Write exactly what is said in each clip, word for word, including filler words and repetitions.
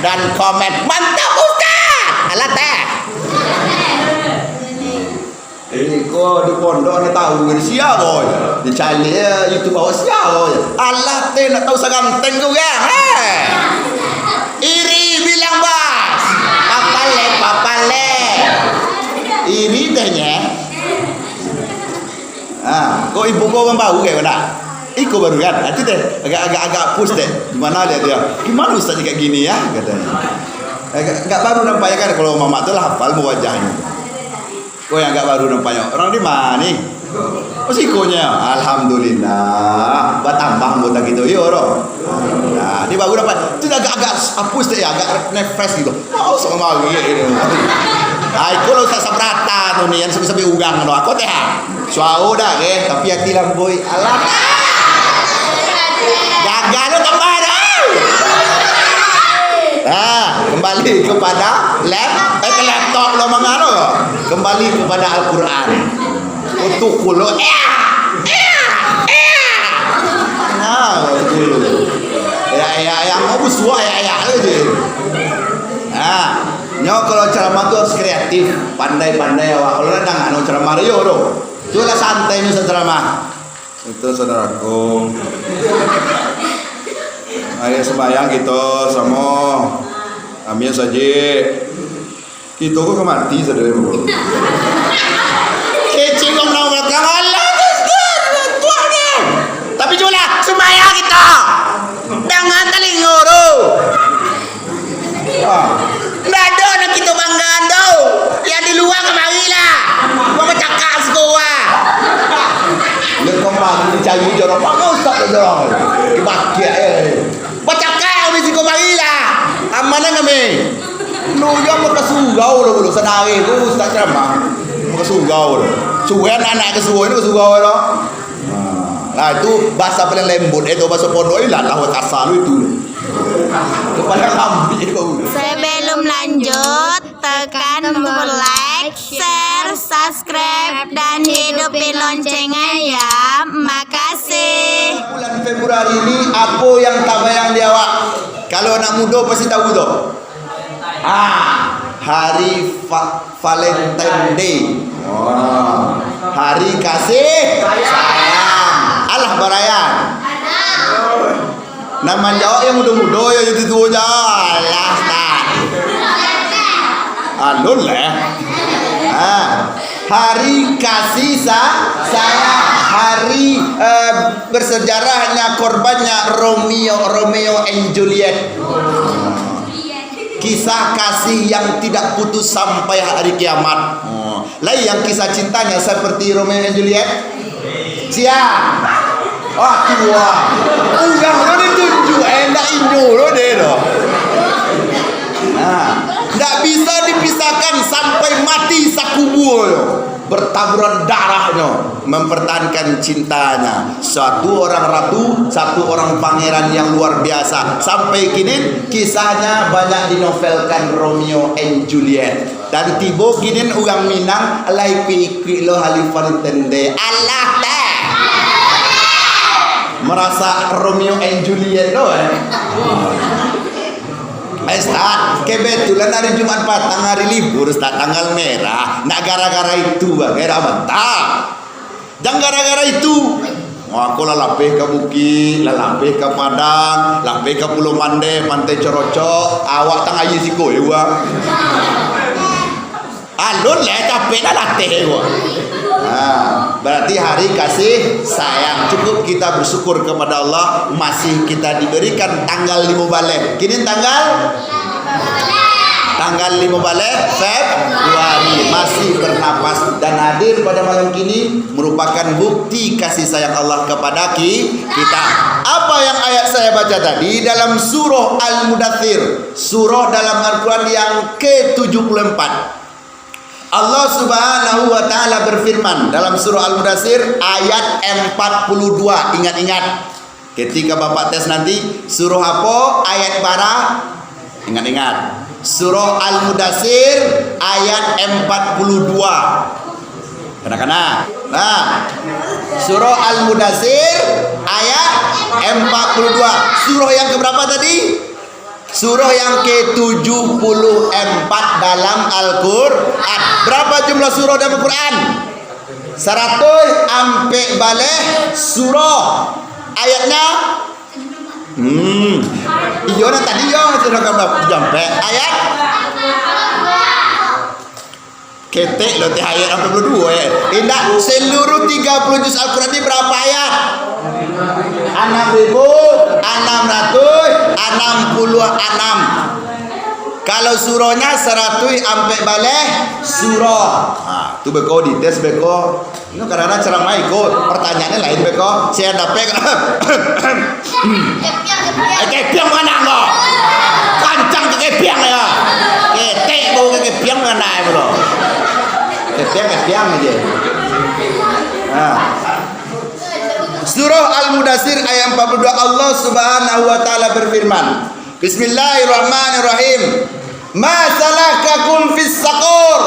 dan komen. Mantap, Ustaz! Alah teh. Ini ko di pondok ni tahu dari sia ko. Dicari ya YouTube awak sia ko. Alah teh, nak tahu saganteng tu kan? Heh. Iri bilang bas. Papale, papale. Iri tehnya. Ah, kok ibu kau orang baru kan, nak? Iko baru kan? Itu deh, agak-agak, agak push deh. Gimana dia, dia? "Gimana Ustaz kayak gini ya?" Katanya. Agak, agak baru nampaknya kan, kalau mamak tu lah hafal mu wajahnya. Kau yang agak baru nampaknya. Orang di mana ni? Oh, sikonyo. Alhamdulillah. Batambah anggota kita. Yo, bro. Nah, dia baru dapat. Itu agak-agak hapus deh ya, agak refresh gitu. Oh, sama lagi ini. Ai, kalau Ustaz Sabrata tu ni, yang sampai-sampai urang tu. Aku teh. Suara dah, eh, tapi hati lamboi. Alah. Gagal lo tambah dah. Ah, kembali kepada lap-, eh, ke laptop lo mangano. Kembali kepada Al-Quran. Untuk kulo, eh, eh, eh. Nah, kulo. Ya, ya, ya, mau busuak, ya, ya, aja. Nah, nyo kalau ceramah tu harus kreatif, pandai-pandai awak. Kalau nak danga ceramah, yo, doh. Tu lah santai ni ceramah. Itu saudaraku. Ayo sembahyang kita samo. Amin saji. Kita ko ka mati sadonyo. Kecil kau menang belakang, Allah Akbar, Tuhan. Tapi jualah, sembahyang kita. Dengan talingo tu. Ah. Ndak ado nak kita banggaan tu. Yang di lua kamarilah. Kau bacakak siko ah. Dia kembali dicari jorok. Bagus tak jorok? Dipakai, eh. Bacakak kami siko marilah. Amanah kami. Lu yang muka surau lo, lo sadari tu ustaz ceramah. Muka surau lo. Suwe anak-anak ke suwe ni muka surau lo. Nah, itu bahasa paling lembut, itu bahasa pondok ni lah, lah kasar lu itu. Kepala kambing kau. Sebelum lanjut, tekan tombol like, share, subscribe, dan hidupi loncengnya ya. Makasih. Bulan Februari ni, apa yang tabayang di awak? Kalau anak muda pasti tahu tu. Ah, hari fa-, Valentine Day. Wah. Hari kasih sayang. Alah barayan. Nah, manjawab yang mudo-mudo, yo, itu tuo je. Alah, Ustaz. Alun lah. Ha. Hari kasih sa-, sayang. Hari, eh, bersejarahnya korbannya Romeo, Romeo and Juliet. Kisah kasih yang tidak putus sampai hari kiamat. Oh. Lai yang kisah cintanya seperti Romeo and Juliet? Sia? Ah, tua. Urang lo ditunjuk, eh, ndak inyo lo deh lo. Nah, ndak bisa dipisahkan sampai mati sakubur lo. Bertaburan darahnyo mempertahankan cintanya. Satu orang ratu, satu orang pangeran yang luar biasa. Sampai kini kisahnya banyak dinovelkan Romeo and Juliet. Dan tibo kini urang Minang, lai pi ikuik lo hari Valentine Day. Alah teh. Merasa Romeo and Juliet lo, eh. Eh, Ustaz, kebetulan hari Jumat patang hari libur, Ustaz, tanggal merah. Nak gara-gara itu, Bang, eh, dah mantap. Jangan gara-gara itu. Wah, aku lah lapeh ka bukik, lah lapeh ka padang, lapeh ka Pulau Mandeh, Pantai Corocok, awak tang aia siko, ya, Bang. Alun lah, capek dah latih ko. Ha, berarti hari kasih sayang. Cukup kita bersyukur kepada Allah, masih kita diberikan tanggal limo baleh. Kini tanggal? Tanggal limo baleh Februari. Masih bernapas dan hadir pada malam kini merupakan bukti kasih sayang Allah kepada ki-, kita. Apa yang ayat saya baca tadi dalam surah Al-Mudathir? Surah dalam Al-Quran yang ketujuh puluh empat. Allah Subhanahu wa Ta'ala berfirman dalam surah Al-Mudathir ayat empat puluh dua. Ingat-ingat. Ketika Bapak tes nanti, surah apa? Ayat bara? Ingat-ingat. Surah Al-Mudathir ayat empat puluh dua. Kana-kana. Nah. Surah Al-Mudathir ayat empat puluh dua. Surah yang keberapa tadi? Surah yang ketujuh puluh empat dalam Al-Quran. Berapa jumlah surah dalam Al-Quran? Saratuih ampek baleh surah. Ayatnya? Hmm. Iyo, nah tadi yo, surah gambar tujuh ampek. Ayat? Ketek lo teh ayat ampek puluah duo, eh. Indak, seluruh tiga puluh juz Al-Quran ni berapa ayat? Anam ribu anam ratuih anam puluah anam. Kalau surahnya saratuih ampek baleh surah. Ha, tu beko dites beko. Ino kadang-kadang ceramah ikut, pertanyaannyo lain beko. Sia dapek. Eh, kepiang mangana ko. Kancang ka kepiang ya. Ketek bau ka kepiang mangana pulo. Kepiang, kepiang aja. Nah. Surah Al-Mudassir ayat empat puluh dua, Allah Subhanahu wa taala berfirman, Bismillahirrahmanirrahim. Ma salakakum fis saqar?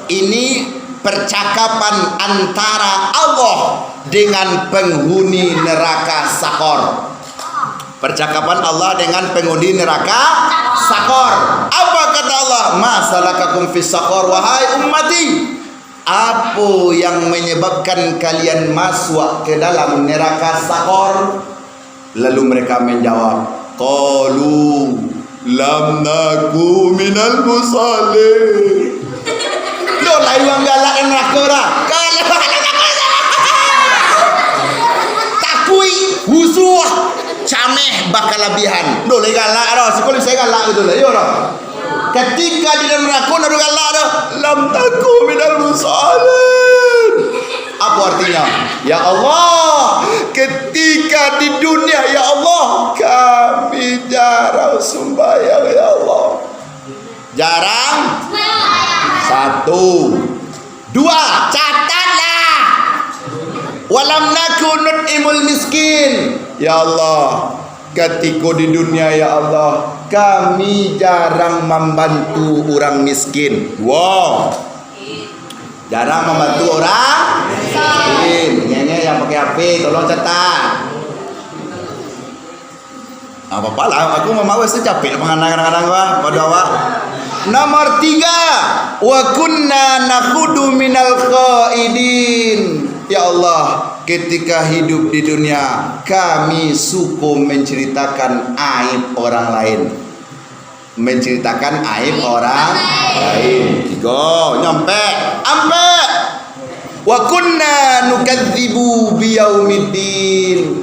Ini percakapan antara Allah dengan penghuni neraka Sakor. Percakapan Allah dengan penghuni neraka Sakor. Apa kata Allah? Ma salakakum fis saqar, wahai ummati. Apo yang menyebabkan kalian masuk ke dalam neraka Sakor? Lalu mereka menjawab, qalu, lam naku minal musallin. Yo, lai urang galak dalam neraka dah. Kalau takuik, husuah, cameh bakalabihan. Dah lai galak dah. Siko lai galak gitu lah. Yo dah. Ketika di dalam neraka, nak galak dah. Lam taku minal musallin. Apa artinya? Ya Allah, ketika di dunia, ya Allah, kami jarang sumbayang, ya Allah. Jarang? Satu. Dua, catatlah. Walam naku nut'imul miskin. Ya Allah, katiko di dunia, ya Allah, kami jarang mambantu urang miskin. Dua. Jarang mambantu urang miskin. Ngengek yang pakai H P, tolong catat. Ah, apa-apa lah, aku mamaus tu capek lah mangana kadang-kadang, wah, pado awak. Nomor tiga, wa kunna nakhudu minal khaidin. Ya Allah, ketika hidup di dunia, kami suko menceritakan aib orang lain. Menceritakan aib orang lain. Tiga, nyampe. Ampek. Wa kunna nukadzibu biyaumiddin.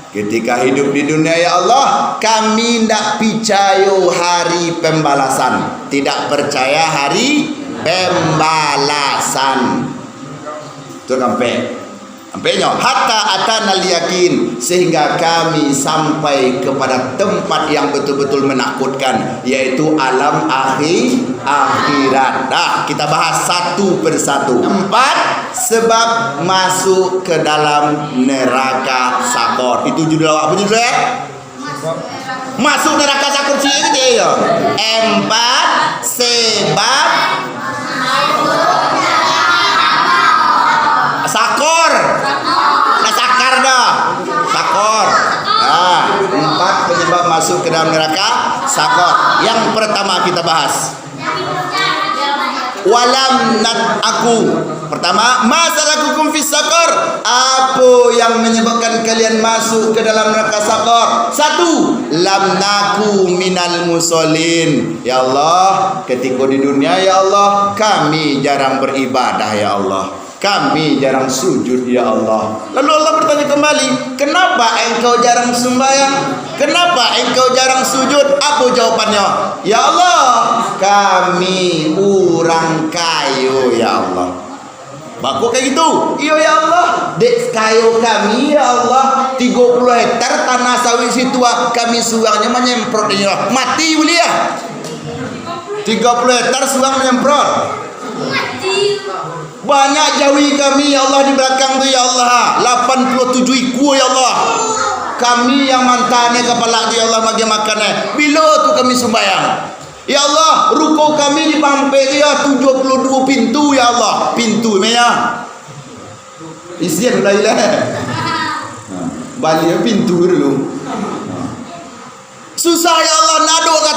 Ketika hidup di dunia, ya Allah, kami ndak picayo hari pembalasan. Tidak percaya hari pembalasan. Tu ampek. Ampeknyo, hatta atanal yakin, sehingga kami sampai kepada tempat yang betul-betul menakutkan, yaitu alam akhi-, akhirat. Dah, kita bahas satu persatu. Empat sebab masuk ke dalam neraka Sakor. Itu judul awak, apa judulnya? Masuk neraka Sakor ciek kecil yo. Empat sebab Sakor. Nah, Sakar dah. Sakor. Nah, empat penyebab masuk ke dalam neraka Sakor. Yang pertama kita bahas. Walam nat aku. Pertama, ma salakukum fis saqar? Apo yang menyebabkan kalian masuk ke dalam neraka Sakor? Satu, lam naku minal musallin. Ya Allah, ketika di dunia, ya Allah, kami jarang beribadah, ya Allah. Kami jarang sujud, ya Allah. Lalu Allah bertanya kembali, "Kenapa engkau jarang sembahyang? Kenapa engkau jarang sujud?" Apa jawabannya? "Ya Allah, kami urang kayo, ya Allah." Bako kayak gitu? "Iyo, ya Allah. Dek kayo kami, ya Allah, tigo puluh hektar tanah sawit situ, ah, kami surangnyo manyemprot, ya Allah." Mati buliah. Tigo puluh hektar surang manyemprot. Banyak jawi kami, ya Allah, di balakang tu, ya Allah. Lapan puluah tujuah ikua, ya Allah. Kami yang mantahannyo kapalo tu, ya Allah, bagi makan, eh. Bilo tu kami sumbayang? Ya Allah, ruko kami di Pampek tu, ya, tujuah puluah duo pintu, ya Allah. Pintu, meh, ya. Isian udah ilang. Nah, baliak pintu dulu. Nah. Susah.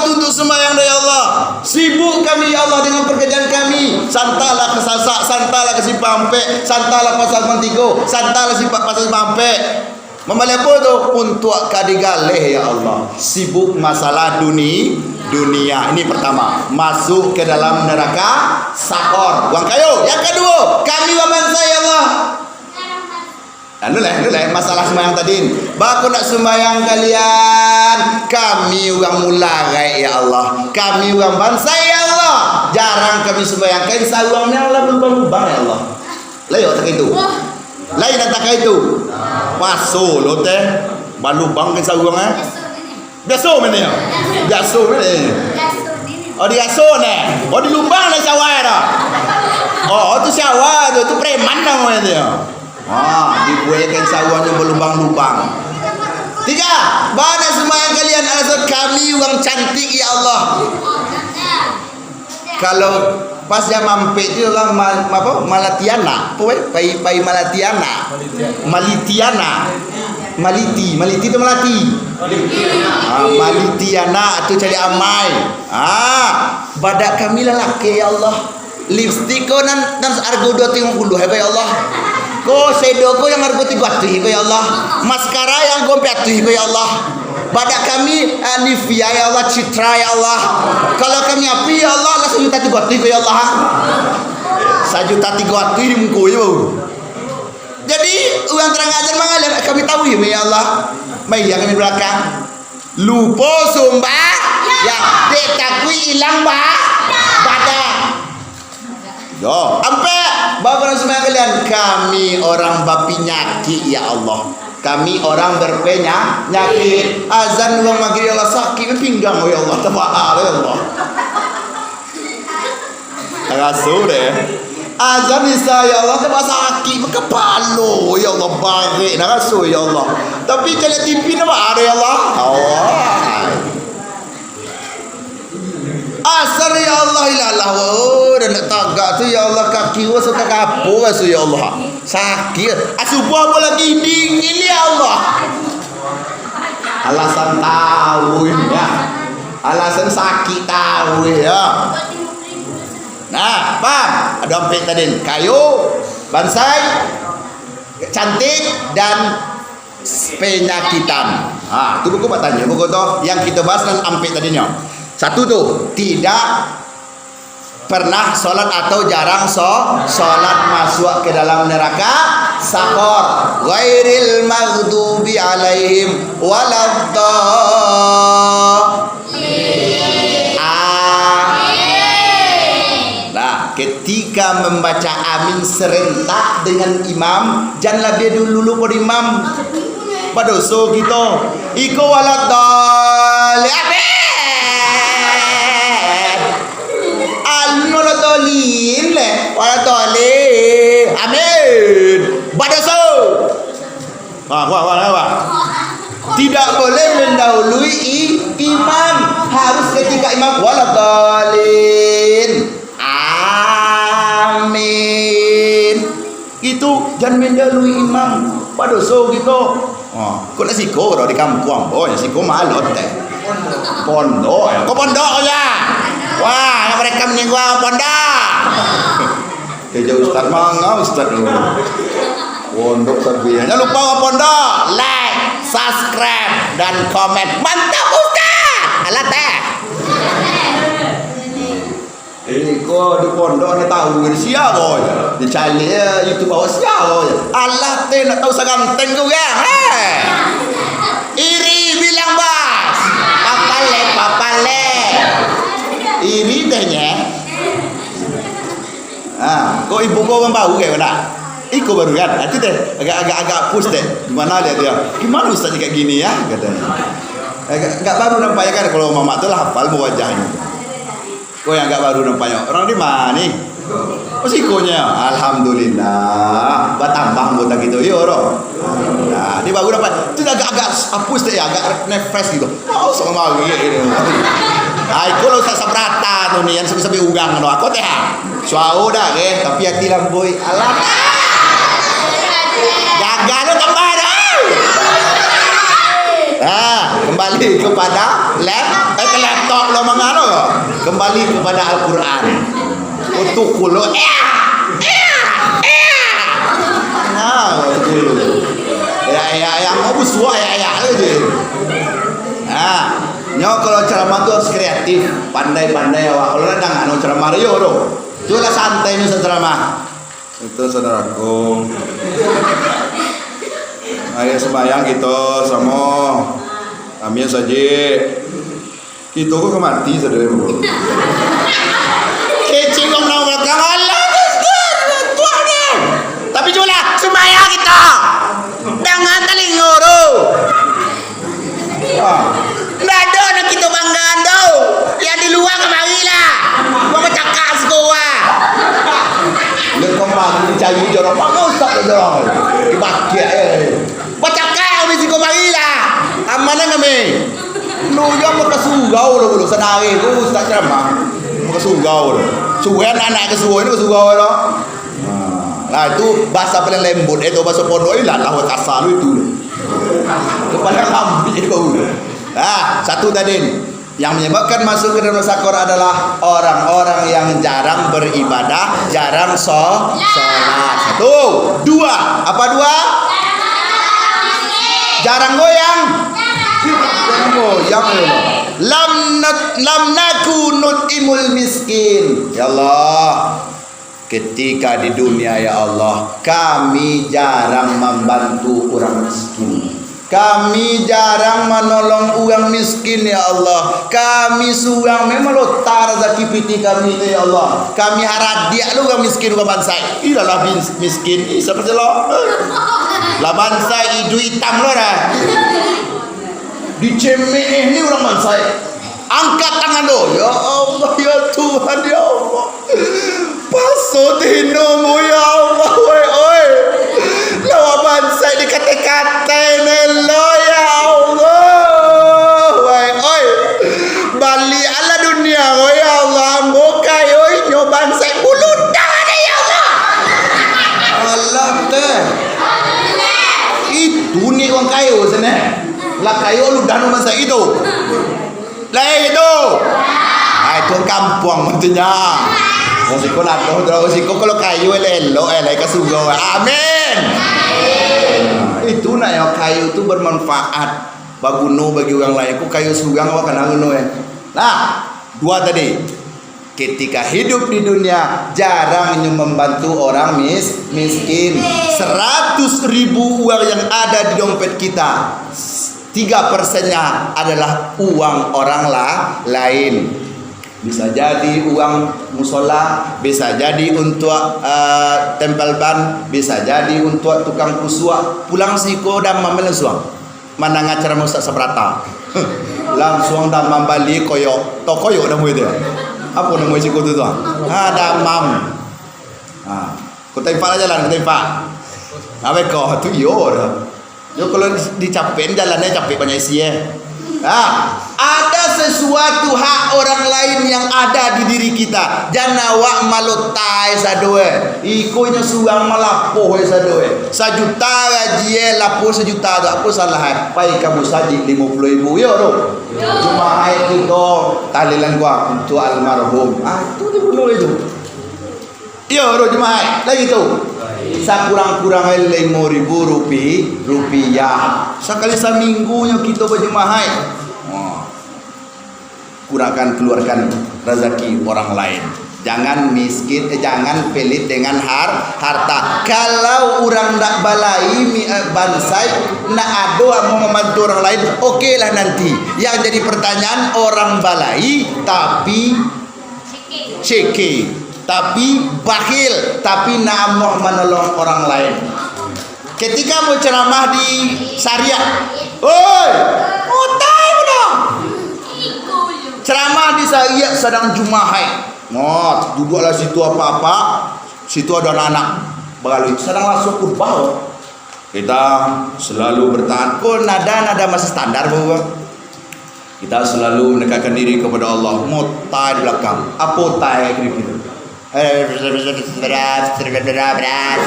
Untuk sumbayang, ya Allah. Sibuk kami, ya Allah, dengan pekerjaan kami. Santalah ka Sasak, santalah ka Simpang Ampek, santalah Pasar Simpang Tigo, santalah Simpang, Pasar Simpang Ampek. Mambali apo tu? Untuak ka digaleh, ya Allah. Sibuk masalah duni-, dunia. Ini pertama. Masuk ke dalam neraka sakor. Buang kayu. Yang kedua, kami urang bansa, ya Allah. Anu lah, anu lah, masalah sumbayang tadi. Bako nak sumbayang kalian? Kami urang mularai, ya Allah. Kami urang bansa, ya Allah. Jarang kami sumbayang. Kain saruang ni, ya Allah, balubang-lubang, ya Allah. Lai awak takah itu? Lai nan takah itu? Paso lo teh. Balubang kain saruang, eh? Biaso mah ni, yo? Biaso mah ni. Oh, diaso ni. Oh, dilubang lah sawah dah. Oh, oh, tu sawah tu, tu preman namonyo tu, yo. Ha, dibuekkan sawahnyo balubang-lubang. Tiga, bana sumbayang kalian, alasan kami urang cantik, ya Allah. Kalau pas jam ampek tu lah ma-, ma-, apa? Malatiana. Apa, weh? Pai, pai Malatiana. Malitiana. Maliti. Maliti tu malati. Ah, Malitiana tu cari amai. Ah, badak kami lah lakeh, ya Allah. Lipstik ko nan, nan hargo dua ratuih limo puluah, ya Allah. Ko shadow ko yang hargo tigo ratuih, ya Allah. Maskara yang hargo ampek ratuih, ya Allah. Badak kami, ah, Nivea, ya Allah, Citra, ya Allah. Kalau kami api, ya Allah, lah sajuta tigo ratuih, ya Allah. Sajuta tigo ratuih di muko je baru. Jadi, urang tarang azan mangaliak, kami tahu, ya Allah. Mai, ya, kami balakang. Lupo sumba-, ya, dek takuik ilang ba-, badan. Yo, ampek, bana sumbayang kalian, kami orang bapinyakik, ya Allah. Kami orang berpenyakit. Azan urang magrib, ya Allah, sakik pinggang, oh ya Allah, tabaa, ya Allah. Taraso deh. Azan Isya, ya Allah, tabaa sakik kapalo, ya Allah, barek, taraso, ya Allah. Tapi caliak T V, tabaa deh, ya Allah. Allah. Asar, ya Allah, ilalah, oh, dah nak tagak tu, ya Allah, kaki gua suka kapo raso, ya Allah. Sakik. Ah, subuah apo lagi dingin, ya Allah. Alasan tahu, ya. Alasan sakik tahu, ya. Nah, paham? Ado ampek tadi. Kayu, bansai, cantik, dan penyakitan. Ha, tu buku batanyo, buku tu yang kita bahas nan ampek tadinyo. Satu tu, tidak pernah sholat atau jarang so-, sholat masuk ke dalam neraka sakor. Ghairil maghdubi alaihim waladdallin. Amin. Nah, ketika membaca amin serentak dengan imam, jan labiah dulu pado imam. Badoso kito. Iko waladdallin. Amin. Alun waladdallin leh. Waladdallin. Amin. Badoso. Wah, wah, wah, wah. Tidak boleh mendahului i-, imam. Harus ketika imam. Waladdallin. Amin. Itu jan mendahului imam. Badoso kito. Ha, kok nak siko dah di kampuang, boy, siko malu teh. Pondok, ya. Kok pondok ya? Wah, yang mereka meninggal pondok. Kerja ustaz manga ustaz tu. Pondok tapi. Jangan lupa pondok, like, subscribe, dan komen. Mantap ustaz. Alah teh. Eh, ko di pondok ni tahu ni sia ko je. Dicari, eh, YouTube awak sia ko je. Alah teh nak tahu saganteng tu kan? Hei. Iri bilang bas. Papale, papale. Iri teh nye. Ah, kok ibu kau orang baru kan, nak? Iko baru kan? Ah, tu teh, agak-agak, agak push teh. Gimana lihat dia? Gimana ustaz ni kayak gini ya? Katanya. Agak, agak baru nampak ya kan, kalau mamak tu lah hafal wajahnya. Kau yang agak baru nampaknya. Orang di mana ni? Oh, sikonyo. Alhamdulillah. Batambah anggota kita. Yo, bro. Nah, dia baru dapat. Itu agak-agak hapus deh, agak refresh gitu. Oh, sama lagi gitu. Ah, iko lah Ustaz Sabrata tu ni, yang sampai-sampai urang tu. Aku teh, ah. Suara dah, eh, tapi hati lamboi. Alah. Gagal tu tambah dah. Ah. Kembali kepada lap-, eh, ke laptop lo mangano. Kembali kepada Al-Quran. Untuk kulo, eh, eh, eh. Nah, untuk kulo. Ya, ya, yang mau busuak, ya, ya, aja. Nah, nyo kalau ceramah tu harus kreatif, pandai-pandai awak. Kalau nak dengar no ceramah, yo, do. Tu lah santai ni ceramah. Itu saudaraku. Ayo sembahyang kito samo. Amin saji. Kito ko ka mati, saudaraku. Kecil kau menang belakang. Allah Akbar. Tuhan ni. Tapi jualah sembahyang kito. Jangan telingo tu. Ah. Ndak ado nan kito banggaan tu. Yang di lua kamarilah. Kau bacakak siko wa. Dia kamari dicari jorang. Bagus tak ada jorang? Dipakai, eh. Bacakak kami siko marilah. Amanah kami. Lu yo maka surau lo, lo sadari tu ustaz ceramah. Maka surau lo. Suwe anak-anak ke suwe ni ke surau lo. Nah, itu bahasa paling lembut, eh, tu bahasa pondok ni lah, lah kasar lu itu. Kepala kambing kau. Ah, satu tadi ni. Yang menyebabkan masuk ke dalam sakor adalah orang-orang yang jarang beribadah, jarang so-, sholat. Satu. Dua. Apa dua? Jarang goyang. Jarang goyang, ya Allah. Lam nat-, lam naku nut'imul miskin. Ya Allah. Ketika di dunia, ya Allah, kami jarang mambantu urang miskin. Kami jarang manolong urang miskin, ya Allah. Kami surang memang lota razaki pitih kami tu, ya Allah. Kami haradiak lo urang miskin, urang bansaik. Ih, lah, lah bin-, miskin. Ih, siapa sih lo? Lah bansaik, iduik itam lo dah. Dicemek ni urang bansaik. Angkat tangan tu. Ya Allah, ya Tuhan, ya Allah. Paso tino mu, ya Allah, woi, oi. Lawa bansaik dikate-kate melo, ya Allah, woi, oi. Baliaklah dunia ko, ya Allah, ambo kayo, inyo bansaik buludah deh, ya Allah. Alah, teh. Itu ni urang kayo sini. Lah kayo ludah nu bansaik itu. Lai tu. Ah, itu kampuang maksudnya. Wong siko lah, wong siko kalau kayo elok-elok, eh, lai ka surau. Amin. Itu nak yo, kayo tu bermanfaat, baguno bagi urang lain. Ko kayo surang awak kana guno, eh. Nah, dua tadi. Ketika hidup di dunia, jarang inyo mambantu orang mis-, miskin. Seratus ribu uang yang ada di dompet kita, tiga persennya adalah uang orang la-, lain. Bisa jadi uang musola, bisa jadi untuak, eh, tempel ban, bisa jadi untuak tukang kusuak. Pulang siko damam lansuang. Mandanga ceramah Ustaz Sabrata. Lansuang damam bali koyok. Tau koyok namo itu? Apo namo siko tu, tu? Ha, damam. Ha. Kota Infak lah jalan, Kota Infak. Abe ko, tu iyo dah. Yo, kalau di, dicapek, jalannyo capek banyak isi, eh. Ha, ada sesuatu hak orang lain yang ada di diri kita. Jan awak malotai sado, eh. Iko inyo surang malapoh, eh, sado, eh. Sajuta gaji, eh, lapoh sajuta tu, apo salah, eh? Pai ka musajik limo puluah ribu, yo, tu. Cuma hai kito talilan kuah untuk almarhum. Ah, itu dibunuh itu. Iyo, doh, Jumaik. Lagi tu. Sakurang-kurang limo ribu rupi-, rupiah. Sakali saminggu nyo kito bajumaik. Wah. Kurangkan, keluarkan razaki orang lain. Jangan miskin, eh, jangan pelit dengan har-, harta. Kalau urang ndak balai mi-, eh, bansaik, ndak ado amuah mambantu orang lain, okelah nanti. Yang jadi pertanyaan, orang balai, tapi ceke, tapi bakhil, tapi ndak amuah manolong orang lain. Ketika mau ceramah di Sariak, oi, otai udah. Ceramah di Sariak sadang Jumaik. Nah, duduaklah situ apa-apa, situ ada anak-anak bagalui. Sadang lansuang khutbah. Kita selalu bertahan. Ko nada-nada masih standar, Bapak? Kita selalu mendekatkan diri kepada Allah. Motai di belakang. Apo otai kiri-kiri? Berat, berat, berat, berat.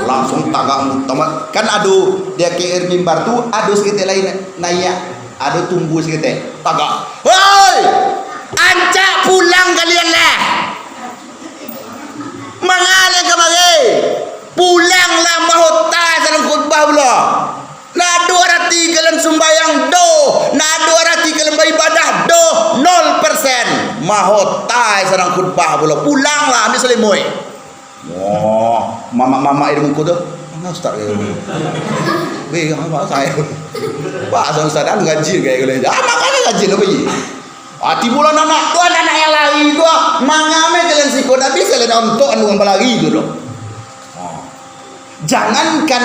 Langsuang tagak mutamat. Kan ado di akhir mimbar tu, ado saketek lai na-, naiak. Ado tunggu saketek. Tagak. "Hoi! Ancak pulang kalian lah! Manga lai kamari? Pulanglah, mahota sadang khutbah pulo! Ndak ado arati kalian sumbayang doh! Ndak ado arati kalian baibadah doh! Nol persen! Mahota sadang khutbah pulo! Pulanglah, ambiak salimuik!" Wah, mamak-mamak di muko tu. "Mana ustaz dia?" "Weh, apa saya?" "Pak, saya ustaz, anu gaji gaya gula." "Ah, makanya gaji lo, Pak." Ah, tibo lah anak tu, anak yang lari tu, ah. Manga lai kalian siko, ndak bisa lah ontok anu urang balari tu doh. Ah. Jangankan,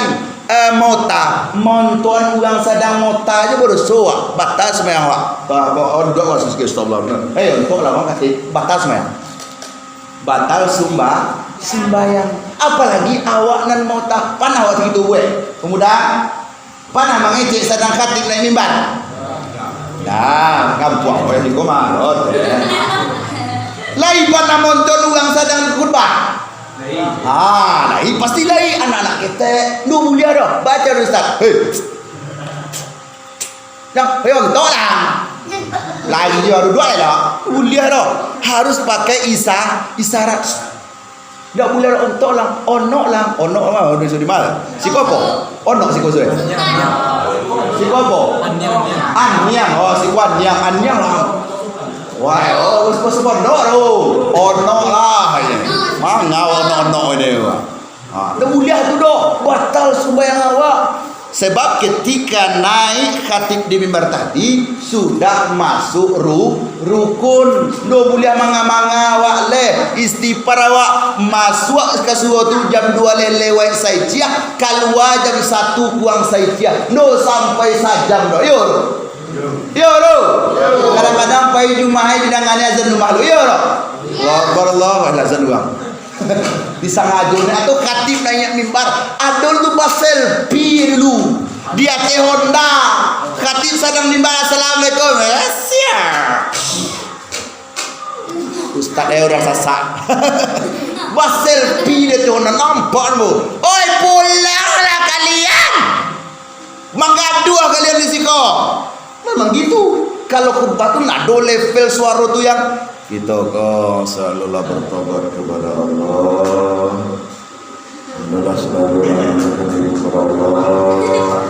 eh, mota, monton urang sadang mota aja badoso, ah. Batal sumbayang awak. Ba-, ba-, oh, duduak, wah, sikit, astagfirullah. Eh, ontok lah, Bang, kasih. Batal sumbayang. Batal sumba-, sumbayang. Apalagi awak nan mota. Panah awak sakitu buek. Pemuda, panah mangecek sadang khatib naiak mimbar. Nah, kampuang awak di Komarot. Lai panah monton urang sadang khutbah? Ah, lai, pasti lai. Anak-anak ketek, ndak buliah doh. Baco, Ustaz. Hei. Nah, "Hei, ontok lah!" Lagi jo, duduak lah. Buliah doh. Harus pakai isa-, isyarat. Ndak buliah doh, "Ontok lah, onok lah." Onok mah, onok sudah mal. Siko apo? Onok siko sudah. Siko apo? Aniang. Oh, siko aniang, aniang lah. Wah, oh, siko sepondok tu. Onok lah. Manga onok-onok ini, wah. Ha, ndak buliah tu doh, batal sumbayang awak. Sebab ketika naik khatib di mimbar tadi, sudah masuk ru-, rukun. Ndak buliah manga-manga awak leh. Istighfar awak, masuak ka surau tu jam duo le-, lewat saiciah, kalua jam satu kurang saiciah. Ndak sampai sajam doh. Iyo tu. Iyo tu. Kadang-kadang pai Jumaik didanganyo azan rumah lu. Iyo tu. Allahu Akbar, Allahu Akbar, azan urang. Disangajo ni, atau khatib naiak mimbar, ado tu baselfie dulu di ateh Honda. Khatib sadang mimbar, "Assalamualaikum." Eh, siap. Ustaz eh urang Sasak. Baselfie di ateh Honda, nampak tu. "Oi, pulanglah kalian! Manggaduah kalian di siko!" Memang gitu. Kalau khutbah tu ndak ado level suaro tu yang Kito ko selalulah bertobat kepada Allah. Mintalah selalu kepada Allah.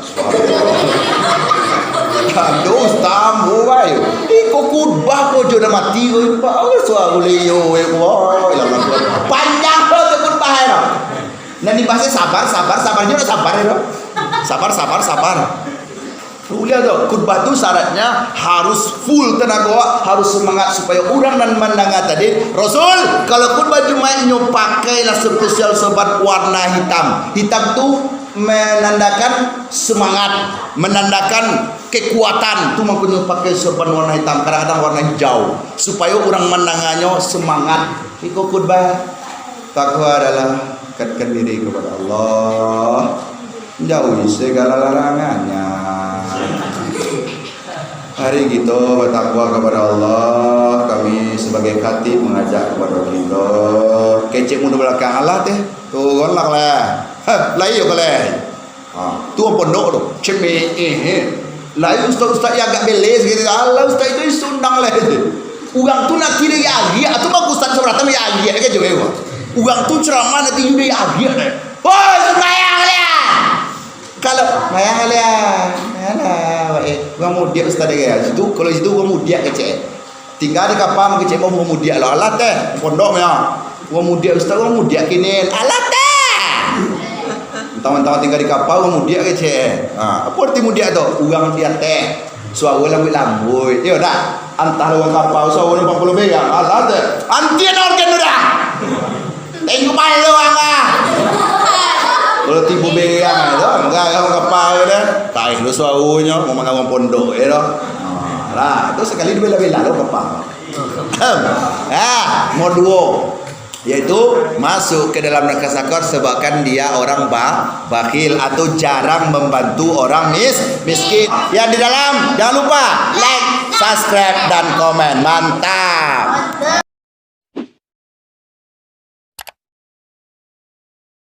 Suaro. Aduh, tamu, wai. Iko khutbah ko jo dah mati ko, Pak. Oh, suaro liyo, wai. Wah, ilang mati. Panjang ko tu khutbah, ya. Nan dibahas sabar, sabar, sabar. Nyo sabar, ya. Sabar, sabar, sabar. Kuliah tu, khutbah tu syaratnya harus full tenaga awak, harus semangat supaya urang nan mandanga tadi, Rasul, kalau khutbah Jumaik inyo pakailah spesial sorban warna hitam. Hitam tu menandakan semangat, menandakan kekuatan. Tu mangkonyo pakai sorban warna hitam, kadang-kadang warna hijau, supaya urang mandanganyo semangat. Iko khutbah, takwa adalah dekatkan diri kepada Allah. Jauhi segala larangannya. Mari kito bertakwa kepada Allah. Kami sebagai khatib mengajak kepada kito. Kecek mundur belakang, alah teh. Turunlah, kaleh. Heh, lai yo, kaleh. Ha, tu pondok tu. Cemeeh, eh. Lai ustaz-ustaz yang agak beles gitu. Alah, ustaz itu sundang lah itu. Urang tu nanti dia agiak, tu bagus ustaz seberatan dia agiak ke juga. Urang tu ceramah nanti dia agiak deh. Woi, sembahyang kalian. Kalau sembahyang kalian, alah, baik. Urang mudiak ustaz dia. Situ, kalau situ urang mudiak kecek. Tingga di kapa mangecek urang mudiak lo, alah teh, pondok mah. Urang mudiak ustaz, urang mudiak kini, alah teh. Mentang-mentang tingga di kapa, urang mudiak kecek. Ha, apo arti mudiak tu? Urang di ateh. Suaro lambuik-lambuik. Iyo dah. Antah urang kapa, suaro ampek puluah berang. Alah teh. Antian organ tu dah. Tengok malu angah. Kalau tibo berang tu, angah urang kapa tu dah. Taih lo suaronyo, mau mangawang pondok, ya dah. Ha, lah, tu sakali dibela-bela lo kapa. Ah, nomor duo, yaitu masuk ke dalam neraka sakor sebabkan dia orang ba-, bakhil atau jarang membantu orang mis-, miskin. Yang di dalam, jangan lupa like, subscribe, dan komen. Mantap.